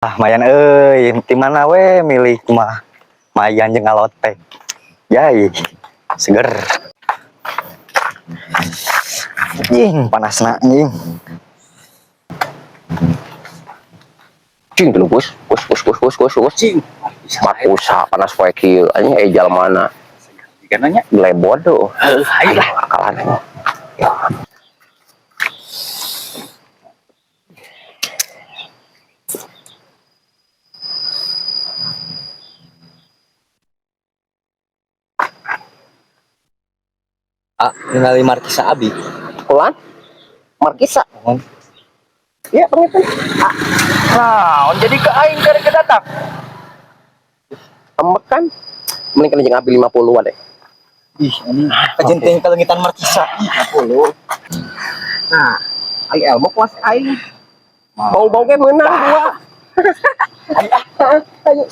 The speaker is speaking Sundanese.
Ah, mayan euy, di mana we milih mah mayan jeung ngalotek. Yai, seger. Anjing, panasna anjing. Cing tuh bos, bos bos bos bos bos bos. Cing. Makusa panas poe kieu anjing eh jalmana Jika nanya. lebodo. Heuh, ayo lah. Akalan anjing. Ya. Ah, ningali Markisa Abi. Kulan? Markisa. Mohon. Ya, panggilkan. Nah, jadi ke aing karek datang. Ambek kan? Mending kana jeung abi 50-an deh. Ih, ini kajenting kalengitan Markisa. 50. Nah, ai elmo kelas aing. Bau-bau ge meunang dua. Ayo.